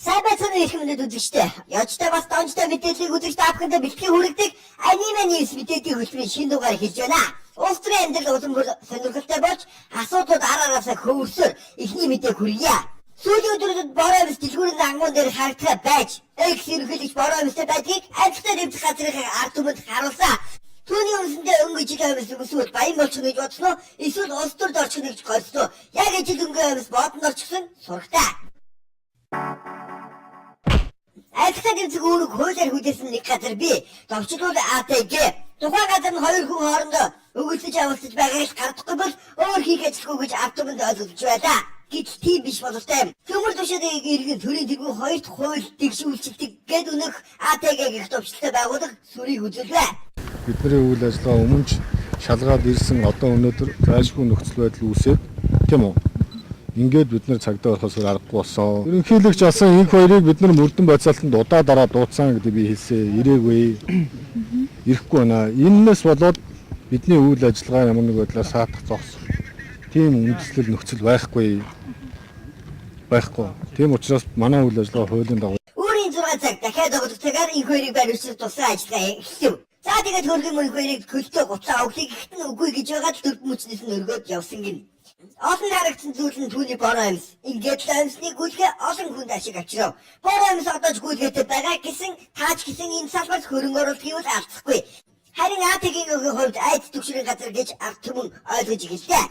Сайн байцгаана уу эрхэм хүндэт үзэгчдээ. Ёжтой бас донжтой мэдээллийг үзэгч та бүхэндээ бэлтгэн хүргэдэг Аниме News мэдээллийн хөтөлбөрийн шинэ дугаар эхэлж байна. Улс төрийн амьдрал улам бүр сонирхолтой болж асуудлууд ар араасаа хөвөрсөөр эхний мэдээг хүргье. Сүүлийн өдрүүдэд бороо амьс дэлгүүрийн ангуун дээр харагдахаа байж, экс ерөнхийлөгч бороо амьстай байдгийг амжилттай дэвжих газрынхаа ард түмэнд харуулсан. Түүний өмсөндөө өнгө ижил амьс өмсвөл баян болчихно гэж бодсон уу? Эсвэл улс төрд орчихно гэж горьсон уу? Яг ижил өнгө амьс бодонд орчихсон сурагтай. Арилгахтай гэмцэг үүрэг хуулиар хүлээсэн нэг газар бий. Товчлуул АТГ. Тухайн газар нь хоёр хүн хоорондоо өгөлдөж авалцаж байгааг л гардахгүй бол өөр хийх ажилгүй гэж ард түмэнд ойлгож байлаа. Гэтэл тийм биш бололтой юм. Төмөр тушааны иргэн төрийн тэргүүн хоёрт хууль тэгш үйлчилдэг гэд өнөөх АТГ гэх товчлолтой байгууллага сүрийг үзүүлвэ. Бидний үйл ажиллагаа өмнөж шалгаад ирсэн одоо өнөөдөр зайлшгүй нөхцөл байдал үүсээд тийм үү? Ингээд бид нар цагдаа орохоос өөр аргагүй болсон. Ерөнхийлөгч алсан инх хоёрыг бид нар мөрдөн бодисолтонд удаа дараа дуудсан гэдэг би хэлсэн. Ирээгүй. Ирэхгүй байна. Эннээс болоод бидний үйл ажиллагаа ямар нэг байдлаар саатах зогсох тийм үндэслэл нөхцөл байхгүй. Байхгүй. Тийм учраас манай үйл ажиллагаа хуулийн дагуу Өөрийн 6 цаг дахиад тоглох цагаар инх хоёрыг бариулж тусгай ажиллагаа эхлэв. За тэгээд хөргөн мөн хоёрыг көлтөө гутлаа авахыг ихт нь үгүй гэж байгаад л дөрв мөчнөөс нь өргөөд явсан гин. Олон харагдсан зүйл нь түүний бороо амьс. Ингээд л амьсны гүйлгээ олон хүнд ашиг авчирв. Бороо амьс одоо ч гүйлгээтэй байгаа гэсэн таач гэсэн энэ салбарт хөрөнгө оруулалт хийвэл алдахгүй. Харин АТГ-ийн хувьд айц түгшрийн газар гэж ард түмэн ойлгож эхэллээ.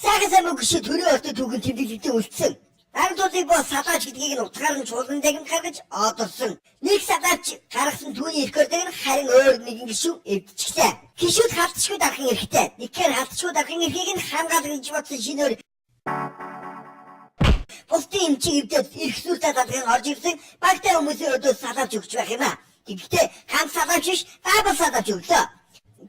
Сайхан сайн мөнгө гişүү төрийн ортой түүхэн тэмдэглэлтэй үлдсэн. Дарамтуудыг бо салаач гэдгийг нь утгаар нь чуулган дагнад гаргаж одорсон. Нэг салаач гаргасан түүний рекордыг нь харин өөр нэгэн гişүү эвдчихлээ. Гişүүд халтчгүй дарахын эрхтэй. Нэгхээр халтчгүй дарахын эрхийг нь хамгаалах гэж бодсон шинээр бусдын эмчиг эвдээд эрх сүртэй дадлахын орж ирсэн багтай хүмүүсийн өдөөс салаач өгч байх юм а. Тэгэхдээ ганц салаач биш, дабл салаач өглөө.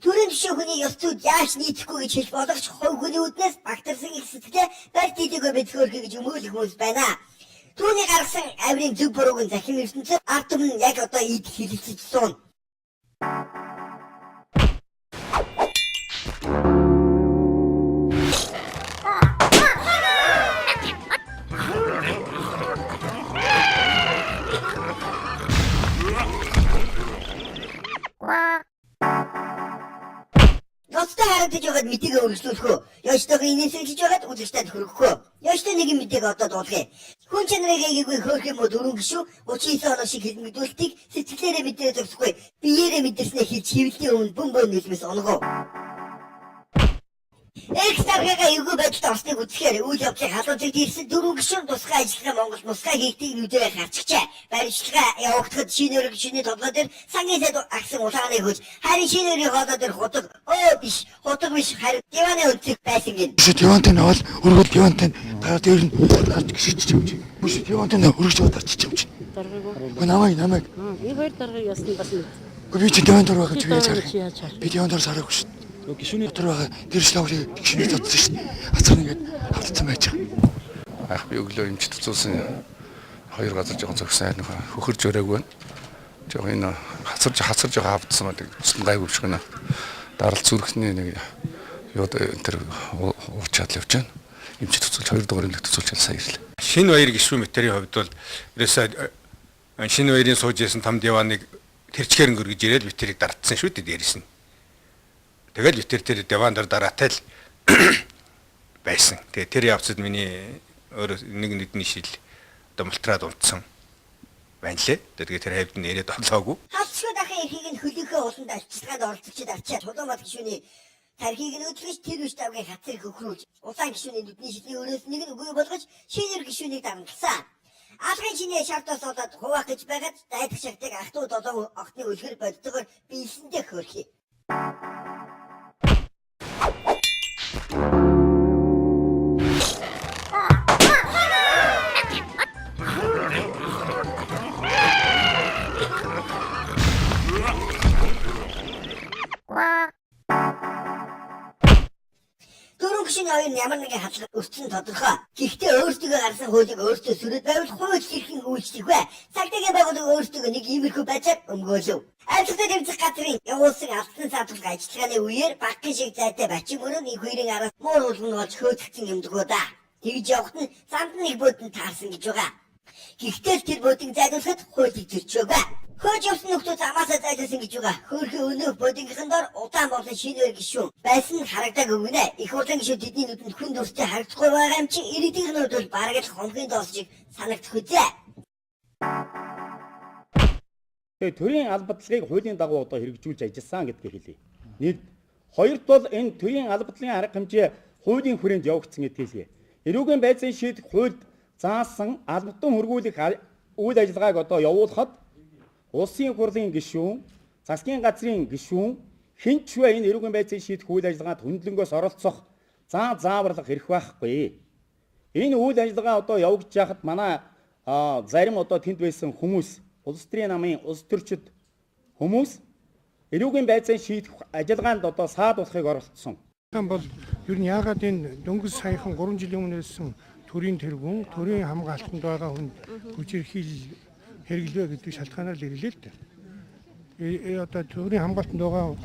Төрийн төшөө хүний ёс зүйд яаж нийцэхгүй гэж хэлж болох ч хувь хүний үднээс багтарсан их сэтгэлээ барь дийлээгөө мэдхөөрхий гэж өмөөлөх хүмүүс байна. Түүний гаргасан авирын зөв бурууг нь захин ертөнцөд ард түмэн яг одоо идэх хэлэлцэж сууна. Ноцтой харагдаж байгаад мэдээгээ үргэлжлүүлэх үү? Ёштойгоо инээсэлж байгаад үзэгчдэд хүргэх үү? Ёштой нэгэн мэдээг одоо дуулгая. Хүн чанарыг аягүй хөөх юм уу дөрвөн гişүү 39 оноо шиг хилмигдүүлэлтийг сэтгэлээрээ мэдрээ зогсохгүй. Биеэрээ мэдэрснээ хэлж хэвлэлийн өмнө бөм бөм нүлмэс онгоо. Экс даргаагаа эвгүй байдалд орсныг үзэхээр үйл явдлыг халуун зэгт ирсэн дөрвөн гишүүн тусгай ажиллагаа Монгол мусгай хийгдгийг нүдэрээ харчихжээ. Баримтчилгаа явагдахад шинэ өрөг шинэ толгой дээр сангийн сайд агсан улааныг хөөж харин шинэ өрийн хоолой дээр худаг өө биш худаг биш харин диваны өнцөг байсан гин. Биш дивантай навал өргөл дивантай дараа дээр нь гарч гიშгч юм чи. Биш дивантай өргөж яваад арчиж юм чи. Даргааг уу? Үгүй намайг намайг. Энэ хоёр даргаыг ясна бас мэд. Үгүй би чи диван дор байгаа чи Би яаж даргаыг харах. чи яаж харах? Би диван дор сараагүй шин. Гişүний дотор байгаа тэр шлавлыг гişүний татсан шин. Хацар ингээд автцсан байж байгаа. Ах би өглөө эмчит үзүүлсэн хоёр газар жоохон зогсон нэг хөхөрж өрөөг байна. Жоохон энэ хацарж хацарж жоохон автсан байдаг. Цэцэн гайгүй биш гэнэ. Даралт зүрхний нэг юу тэр уучаад л явж байна. Эмчит үзүүлж хоёр дугаар эмнэлэгт үзүүлж сая ирлээ. Шинэ баяр гişүү метрийн хувьд бол ерөөсөө шинэ баярын сууж исэн том диваныг тэрчгээр өнгөргөж ирээд битрийг дартсан шүү дээ дээрээс нь. Тэгэл битэр тэр диван дээр дараатай л байсан. Тэгээ тэр явцад миний өөр нэг нүдний шил одоо мултраад унтсан байна лээ. Тэгээ тэр хавьд нь ирээд олоогүй. Халдшгүй дахын эрхийг нь хөлийнхөө уланд альчилгаанд оролцогчид авчаад Чулуумат гишүүний тархийг нь хөдөлгөж тэр үе тавгийн хацар хөхрүүлж улаан гишүүний нүдний шилний өрөөс нэг нь үгүй болгож шинээр гишүүнийг дарамтлсан. Алгын шинээ шартаас болоод хуваах гэж байгаад дайдах шагтыг ах トゥ долоон охтны үлгэр боддогоор биелсэндээ хөөрхий. Дөрвөн гишүүн Гишүүний хоёр нь ямар нэгэн хадлага өртсөн тодорхой. Гэхдээ өөрсдөө гаргасан хуулийг өөрсдөө сүрээд байвал хууль хэрхэн үйлчлэх вэ? Цагдаагийн байгууллага өөрсдөө нэг иймэрхүү байдлаар өмгөөлөв. Авилгатай тэмцэх газрын явуулсан алтан саатуулах ажиллагааны үеэр багын шиг зайтай Бачин мөрөн их хоёрын араас муур уулган болж хөөцөлдсөн юмдгүү да. Тэгж явахад нь замд нэг бөөдөн таарсан гэж байгаа. Гэхдээ л тэр бөөдийг зайлуулахад хуулийг зөрчөөгүй. Хөөж явсан нөхдөө замаасаа зайлуулсан гэж байгаа. Хөөрхөн өнөөх бөөдийнхэн дор удаан болон шинэ үер гишүүн байсан нь харагдаагүй гинэ. Их хурлын гишүүд тэдний нүдэнд хүн дүрстэй харагдахгүй байгаа юм чи иргэдийн нүд бол бараг л хомгийн доос шиг санагдах үзээ. Тэгээ төрийн албадлагыг хуулийн дагуу одоо хэрэгжүүлж ажилласан гэдгийг хэлье. Нэг, хоёрт бол энэ төрийн албадлагын арга хэмжээ хуулийн хүрээнд явагдсан гэдгийг хэлье. Эрүүгийн байцын шийдэх хуульд заасан албадан хөргүүлэх үйл ажиллагааг одоо явуулахад улсын хурлын гишүүн, засгийн газрын гишүүн хэн ч вэ энэ эрүүгийн байцын шийдэх үйл ажиллагаанд хөндлөнгөөс оролцох зан зааварлах эрх байхгүй. Энэ үйл ажиллагаа одоо явагдаж байхад манай зарим одоо тэнд байсан хүмүүс, улс төрийн намын улс төрчид хүмүүс эрүүгийн байцын шийдэх ажиллагаанд одоо саад болохыг оролцсон. Бол ер нь яагаад энэ дөнгөж саяхан 3 жилийн өмнө байсан төрийн тэргүүн, төрийн хамгаалтанд байгаа хүнд хүчирхийлэл хэрэглэв гэдэг шалтгаанаар л ирлээ л дээ. Одоо төрийн хамгаалтанд байгаа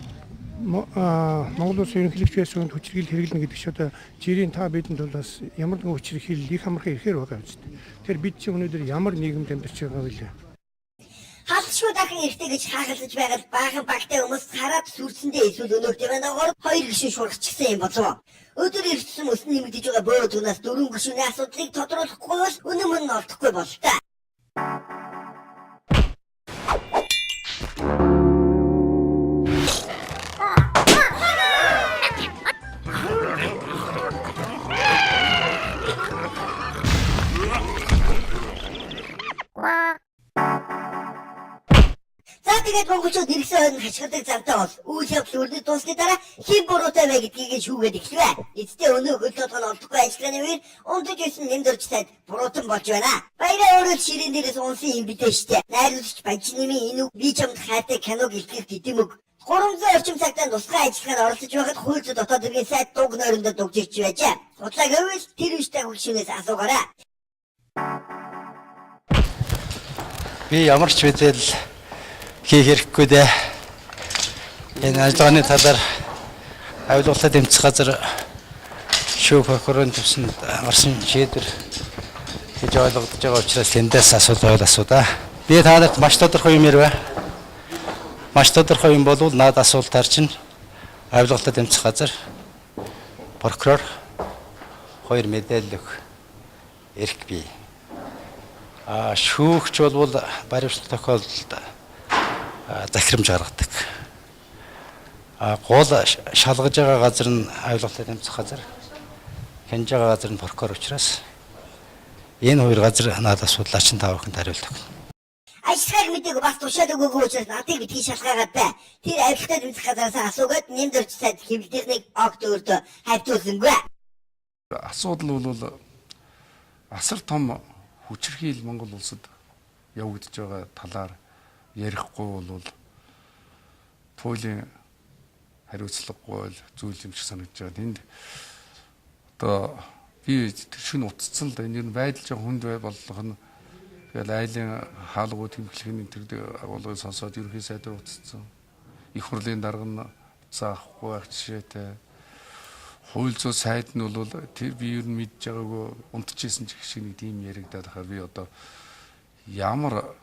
Монгол улсын ерөнхийлөгч байсан хүнд хүчирхийлэл хэрэглэнэ гэдэг чинь одоо жирийн та бидэнд бол бас ямар нэгэн хүчирхийлэл их амархан ирэхээр байгаа юм чинь. Тэгэхээр бид чинь өнөөдөр ямар нийгэмд амьдарч байгаа вэ? Халдшгүй дахин эрэхтэй гэж хаахалдаж байгаад баахан багтай хүмүүс хараад сүрсэндээ эсвэл өнөөхтэй байна гоор хоёр гишүүн шургачихсан юм болов. Өдөр ирсэн өсөн нэмэгдэж байгаа бөө түнээс дөрвөн гишүүний асуудлыг тодруулахгүй бол үнэн мөн нь олдохгүй бололтой. За тэгээд монголчууд иргэсэн хойно хашгирдаг замтай бол үйл явдал өрнөд дуусны дараа хэн буруутай вэ гэдгийг шүүгээд эхлэв. Эцэстээ өнөө хөл толгой нь олдохгүй ажиллагааны үеэр унтаж байсан нэмдэрч сайд буруутан болж байна. Баяраа өөрөө л ширээн дээрээс унсан юм билээ штэ. Найруулагч Банчнемийн энэ үг би чамд хайртай киног илтгэх дидэм үг. 300 орчим цагтаа тусгай ажиллагаанд оролцож байхад хууль зүйн дотоод хэргийн сайд дуг нойрондоо дугжирч байжээ. Худлаа гэвэл тэр үстэй хөгшүүнээс асуугаарай. Би ямар ч мэдээлэл хийх хэрэггүй дээ. Энэ ажиллагааны талаар авилгалаа дэмжих газар шүүх прокурорын түвшинд гарсан шийдвэр гэж ойлгогдож байгаа учраас тэндээс асуулт байвал асуудаа. Би та нарт маш тодорхой юм ярив. Маш тодорхой юм болвол наад асуултаар чинь авилгалаа дэмжих газар прокурор хоёр мэдээлэл өгөх эрх бий. Шүүгч болвол баримтлах тохиолдолд захирамж гаргадаг. Гол шалгаж байгаа газар нь авилгалтай тэмцэх газар, хянаж байгаа газар нь прокурор учраас энэ хоёр газар надад асуудлаа чинь та бүхэнд хариулт өгнө. Ажиллагааг мэдээг бас тушаал өгөөгүй учраас надыг битгий шалгаагаад бай. Тэр авилгатай тэмцэх газараас асуугаад нэмдэрч сайд хэвлэлтийнхнийг огт өөртөө хавьтуулсангүй. Асуудал бол асар том хүчирхийлэл Монгол улсад явагдаж байгаа талаар ярихгүй бол туйлын хариуцлагагүй бол зүйл юм шиг санагдаж байгаа. Тэнд одоо би тэр шөнө утцсан л да. Энэ ер нь байдал жоохон хүнд бай болох нь тэгэл айлын хаалгуу тэмхлэх нь тэр агуулгыг сонсоод ерөнхий сайдаар утцсан. Их хурлын дарга нь утсаа авахгүй байх жишээтэй. Хууль зүйн сайд нь бол тэр би ер нь мэдж байгаагүй унтчихсэн ч гэх шиг нэг тийм яригадаад хахаар би одоо ямар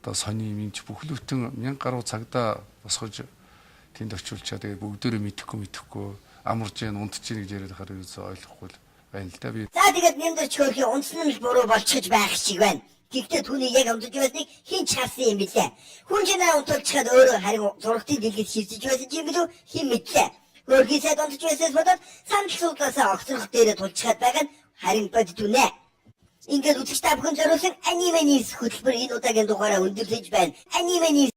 одоо сони юм чи бүхлөтөн 1000 гаруй цагдаа босгож тэнд очиулчаа тэгээ бүгдөө мэдэхгүй амарж гин унтж гин гэж яриад хахаар ерөөсөө ойлгохгүй л байна л да би. За тэгээд нэмдэрч хөөрхий унтсан нь л буруу болчихж байх шиг байна. Гэхдээ түүний яг унтаж байсныг хэн ч харсан юм билээ. Хүн чинээ унтуулчихад өөрөө харин зурагтын дэлгэц шивсэж байсан юм билүү хэн мэдлээ. Хөөрхий сайд унтаж байснаас бодоод санал суудлаасаа огцрох дээрээ тулчхаад байгаа нь харин бодит үнэ. Ингээд үзэгч та бүхэн зориулсан аниме ньюс хөтөлбөр энэ удаагийн дугаараа өндөрлөж байна. Аниме ньюс